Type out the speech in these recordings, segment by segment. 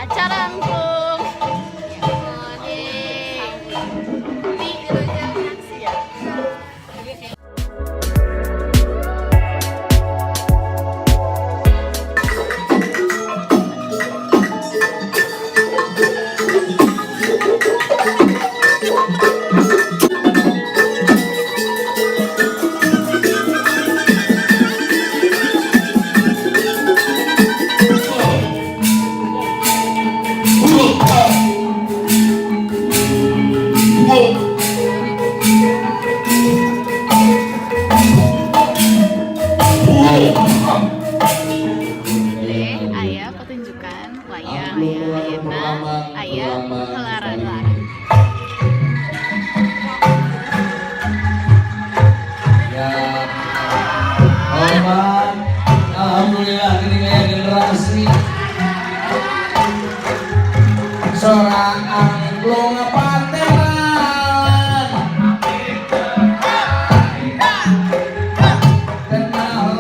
Acara angklung. Di ya. Teh aya pertunjukan wayang ayeuna aya helaran. Ya, hormat. Alhamdulillah ini kayak generasi. Seorang angklung pateran. Kenal.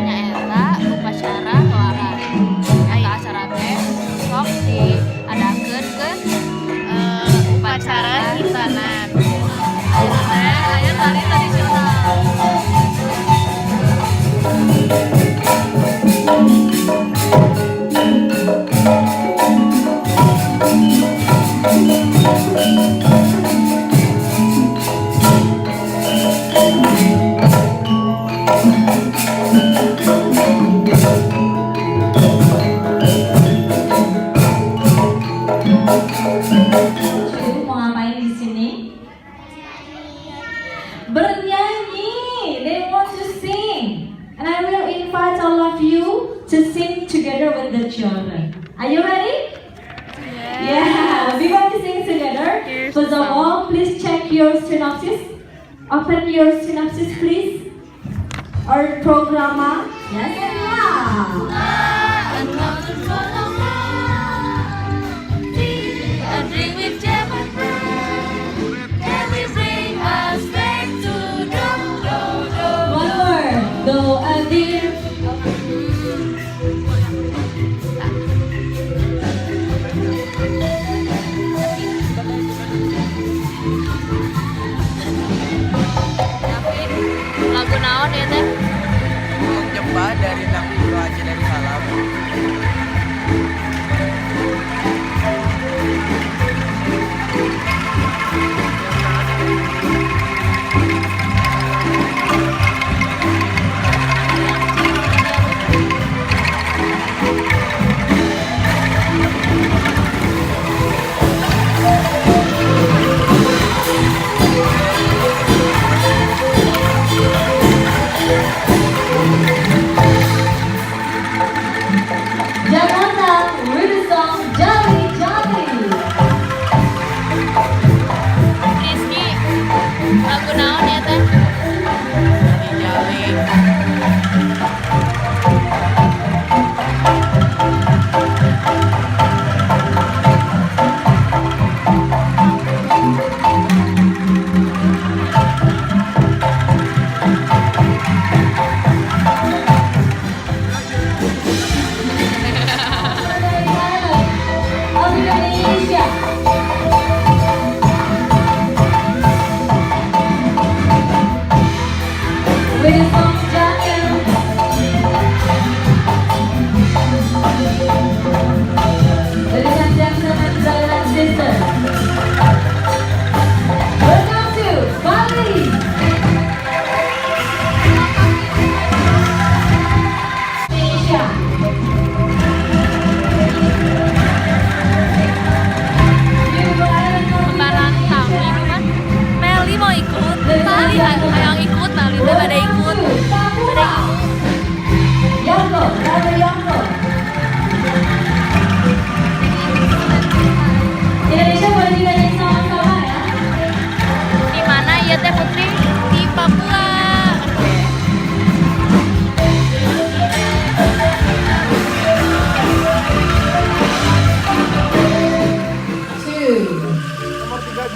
Nyaeta upacara helaran. Eta acara teh sok diadakeun ke upacara hitanan. Ayeuna aya tari tradisional. Lucu, mau ngapain di sini? Bernyanyi. They want to sing. And I will invite all of you to sing together with the children. Are you ready? Yeah, we going to sing together. Here's First the of song. all, please check your synopsis. Open your synopsis, please. Or programa. Yes. Yeah. A drink with jam and bread. Can we bring us back to do do do? One more. Go a dear. Tapi lagu naon ya teh? Jemba dari Nang Aceh Darussalam. Jakarta with the song Jali Jali. Rizky, lagu naon ya teh? Jali. Of Indonesia.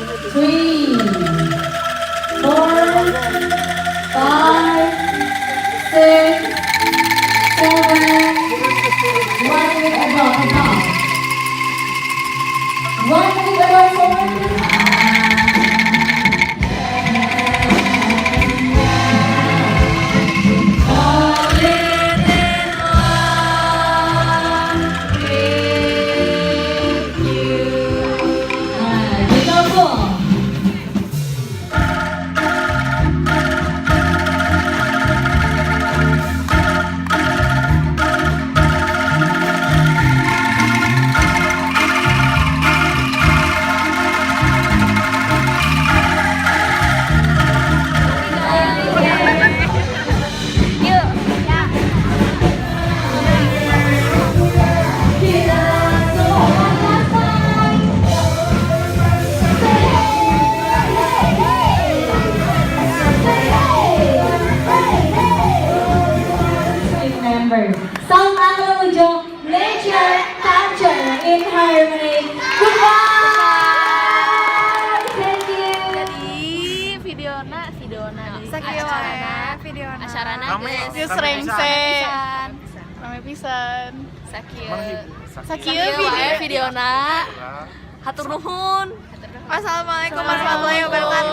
3, 4, 5, 6, 7. 1 minute above, above. 1 minute above, forward. Ah, be careful. Yuk. Kita semua selesai. Say hey, hey, hey. Say hey, hey, hey. Remember, Sang Anglo nature, culture in harmony. Goodbye. Thank you. Jadi videona, videona. Sakieu wae videona. Acarana Rame. geus Geus Rame rengse. pisan. Rame pisan. Sakieu. Sakieu Sakieu wae video. videona. Hatur nuhun. Wassalamualaikum warahmatullahi wabarakatuh.